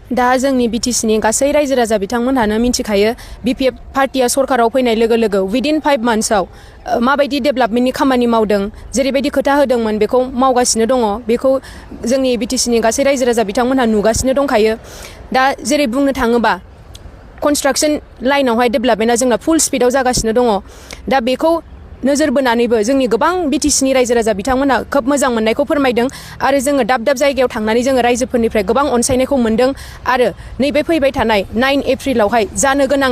दा जोंनि बिटिसिनि गासै रायजो राजा बिथांमोनहानो मिथिखायो BPF पार्टिया सरकाराव फैनाय लोगो लोगो विदिन 5 मान्थ्सआव माबायदि डेभेलपमेन्टनि खामानि मावदों जेरैबायदि खोथा होदोंमोन बेखौ मावगासिनो दङ बेखौ जोंनि बिटिसिनि गासै रायजो राजा बिथांमोनहा नुगासिनो दंखायो दा जेरै बुंनो थाङोबा कन्स्ट्राक्शन लाइनावहाय डेभेलपमेन्टआ जोंना फुल स्पिडआव जागासिनो दङ दा बेखौ नोजोर बोनानैबो जोंनि गोबां बिटिसिनि रायजो राजा बिथांमोनहा खोब मोजां मोननायखौ फोरमायदों आरो जोङो दाब दाब जायगायाव थांनानै जोङो रायजोफोरनिफ्राय गोबां अनसायनायखौ मोनदों आरो नैबे फैबाय थानाय 9 एप्रिलावहाय जानो गोनां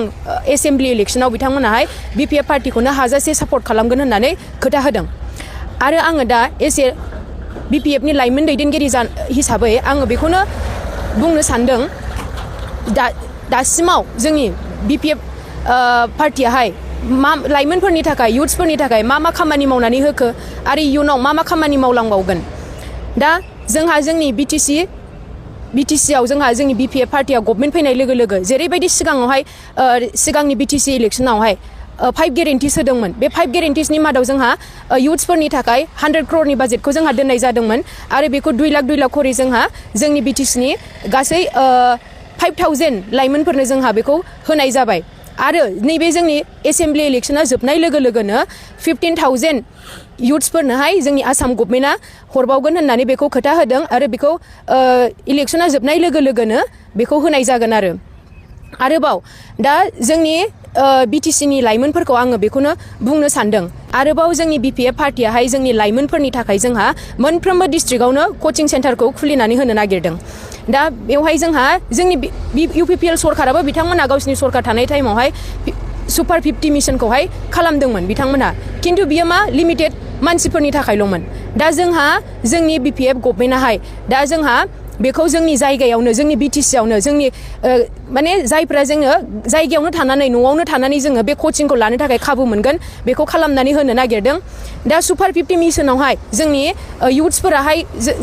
एसेम्बलि इलेक्शनाव बिथांमोनाहाय BPF पार्टिखौनो हाजासे सापर्ट खालामगोन होननानै खोथा होदों आरो आङो दा एसे BPFनि लाइमोन दैदेनगिरि हिसाबै आङो बेखौनो बुंनो सानदों दासिमाव जोंनि BPF पार्टियाहाय लाइमोनफोरनि थाखाय युथ्सफोरनि थाखाय मा खामानि मावनानै होखो आरो इयुनाव मा खामानि मावलांबावगोन दा जोंहा जोंनि बिटिसिआव जोंहा जोंनि BPF पार्टिया गभर्नमेन्ट फैनाय लोगो लोगो जेरैबायदि सिगांनि BTC इलेक्शनावहाय 5 गेरेन्टिस होदोंमोन बे 5 गेरेन्टिसनि मादाव जोंहा युथ्सफोरनि थाखाय 100 crore बाजेटखौ जोंहा दोननाय जादोंमोन आरो बेखौ 2 लाख खरि जोंहा जोंनि बिटिसिनि गासै 5000 लाइमोनफोरनो जोंहा बेखौ होनाय जाबाय आरो नैबे जोंनि एसेम्बलि इलेक्शना जोबनाय लोगो लोगोनो 15,000 युथ्सफोरनोहाय जोंनि आसाम गभर्नमेन्टआ हरबावगोन होननानै बेखौ खोथा होदों आरो बेखौ इलेक्शना जोबनाय लोगो लोगोनो बेखौ होनाय जागोन आरोबाव दा जोंनि बिटिसिनि लाइमोनफोरखौ आङो बेखौनो बुंनो सानदों आरोबाव जोंनि BPF पार्टियाहाय जोंनि लाइमोनफोरनि थाखाय जोंहा मोनफ्रोमबो डिस्ट्रिक्टआवनो कोचिं सेन्टारखौ खुलिनानै होनो नागिरदों दा बेवहाय जोंहा जोंनि UPPL सरकाराबो बिथांमोना गावसिनि सरकार थानाय टाइमावहाय सुपार 50 मिशनखौहाय खालामदोंमोन बिथांमोना खिन्थु बियो लिमिटेड मानसिफोरनि थाखायल'मोन दा जोंहा जोंनि BPF गभर्नमेन्टआहाय दा जोंहा बेखौ जोंनि जायगायावनो जोंनि बिटिसिआवनो जोंनि माने जायफ्रा जोङो जायगायावनो थानानै न'आवनो थानानै जोङो बे कोचिंखौ लानो थाखाय खाबु मोनगोन बेखौ खालामनानै होनो नागिरदों दा सुपार 50 मिशनावहाय जोंनि युथ्सफोराहाय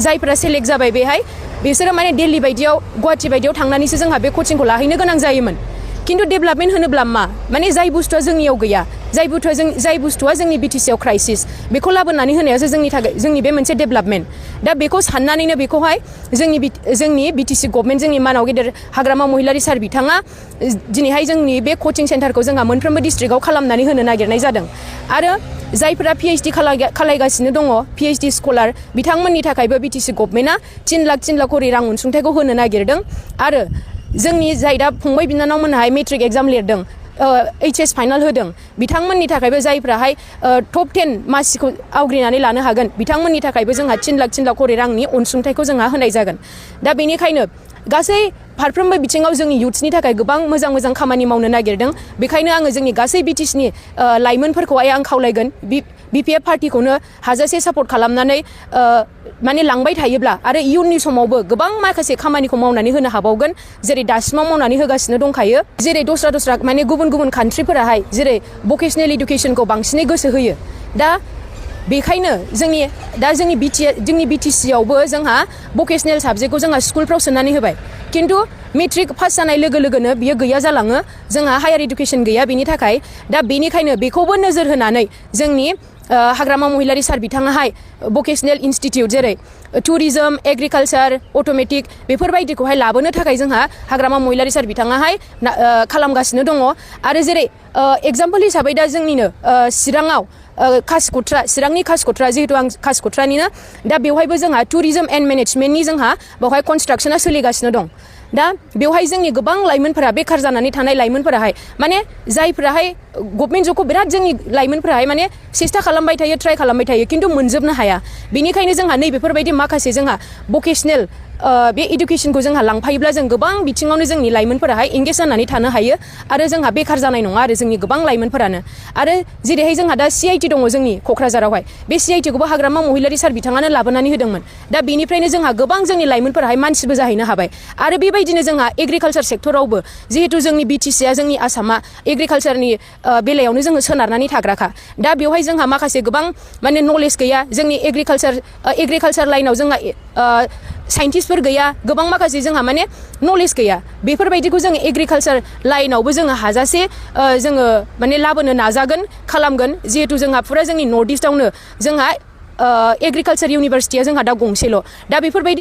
जायफ्रा सेलेक्ट जाबाय बेहाय बिसोरो माने दिल्ली बायदियाव गुवाहाटी बायदियाव थांनानैसो जोंहा बे कोचिंखौ लाहैनो गोनां जायोमोन खिन्थु डेभेलपमेन्ट होनोब्ला माने जाय बुस्थुआ जोंनियाव गैया जाय बुस्थुआ जोंनि बिटिसिआव क्राइसिस बेखौ लाबोनानै होनायासो जोंनि थाखाय जोंनि बे मोनसे डेभेलपमेन्ट दा बेखौ साननानैनो बेखौहाय जोंनि बिटिसि गभर्नमेन्ट जोंनि मानाव गेदेर हाग्रामा महिलारि सार बिथाङा दिनैहाय जोंनि बे कोचिं सेन्टारखौ जोंहा मोनफ्रोमबो डिस्ट्रिक्टआव खालामनानै होनो नागिरनाय जादों आरो जायफोरा PhD खालायगासिनो दङ PhD स्कलार बिथांमोननि थाखायबो बिटिसि गभर्नमेन्टआ 3 लाख खरि रां अनसुंथाइखौ होनो नागिरदों आरो जोंनि जाय दा फंबाय बिनानावमोनहाय मेट्रिक एग्जाम लिरदों HS फाइनाल होदों बिथांमोननि थाखायबो जायफ्राहाय टप 10 मासिखौ आवग्रिनानै लानो हागोन बिथांमोननि थाखायबो जोंहा 3 लाख खरि रांनि अनसुंथाइखौ जोंहा होनाय जागोन दा बेनिखायनो गासै फारफ्रोमबो बिथिङाव जोंनि युथ्सनि थाखाय गोबां मोजां खामानि मावनो नागिरदों बेखायनो आङो जोंनि गासै बिटिसिनि लाइमोनफोरखौहाय आं खावलायगोन BPF पार्टिखौनो हाजासे सापर्ट खालामनानै माने लांबाय थायोब्ला आरो इयुननि समावबो गोबां माखासे खामानिखौ मावनानै होनो हाबावगोन जेरै दासिमाव मावनानै होगासिनो दंखायो जेरै दस्रा माने गुबुन कान्ट्रिफोराहाय जेरै भकेसनेल इडुकेसनखौ बांसिनै गोसो होयो दा बेखायनो जोंनि बिटिसिआवबो जोंहा भकेसनेल साबजेक्टखौ जोंहा स्कुलफ्राव सोनानै होबाय खिन्थु मेट्रिक पास जानाय लोगो लोगोनो बियो गैया जालाङो जोंहा हायार इडुकेसन गैया बेनि थाखाय दा बेनिखायनो बेखौबो नोजोर होनानै जोंनि हाग्रामा महिलारि सार बिथाङाहाय भकेसनेल इनस्टिट्यूट जेरै टुरिजम एग्रिकालचार अट'मेटिक बेफोरबायदिखौहाय लाबोनो थाखाय जोंहा हाग्रामा महिलारि सार बिथाङाहाय खालामगासिनो दङ आरो जेरै एग्जाम्पल हिसाबै दा जोंनिनो चिरांनि कासिकट्रा जिहेतु आं कासिकट्रानिनो दा बेवहायबो जोंहा टुरिजम एन्ड मेनेजमेन्टनि जोंहा बेवहाय कनस्ट्राक्शना सोलिगासिनो दं दा बेवहाय जोंनि गोबां लाइमोनफोरा बेखार जानानै थानाय लाइमोनफोराहाय माने जायफोराहाय गभर्नमेन्ट जबखौ बिराद जोंनि लाइमोनफोराहाय माने सेस्था खालामबाय थायो ट्राइ खालामबाय थायो खिन्थु मोनजोबनो हाया बेनिखायनो जोंहा नैबेफोरबायदि माखासे जोंहा भकेसनेल बे इडुकेसनखौ जोंहा लांफायोब्ला जों गोबां बिथिङावनो जोंनि लाइमोनफोराहाय एंगेज जानानै थानो हायो आरो जोंहा बेखार जानाय नङा आरो जोंनि गोबां लाइमोनफोरानो आरो जेरैहाय जोंहा दा CIT दङ जोंनि क'क्राझारावहाय बे CITखौबो हाग्रामा महिलारि सार बिथाङानो लाबोनानै होदोंमोन दा बेनिफ्रायनो जोंहा गोबां जोंनि लाइमोनफोराहाय मानसिबो जाहैनो हाबाय आरो बेबायदिनो जोंहा एग्रिकालचार सेक्टरावबो जिहेतु जोंनि बिटिसिआ जोंनि आसामा एग्रिकालचारनि बेलायावनो जोङो सोनारनानै थाग्राखा दा बेवहाय जोंहा माखासे गोबां माने नलेज गैया जोंनि एग्रिकालचार लाइनाव जोंहा साइन्टिस्टफोर गैया गोबां माखासे जोंहा माने नलेज गैया बेफोरबायदिखौ जोङो एग्रिकालचार लाइनावबो जोङो हाजासे जोङो माने लाबोनो नाजागोन खालामगोन जिहेतु जोंहा फुरा जोंनि नर्थ इस्टआवनो जोंहा एग्रिकालचार इउनिभारसिटिया जोंहा दा गंसेल' दा बेफोरबायदि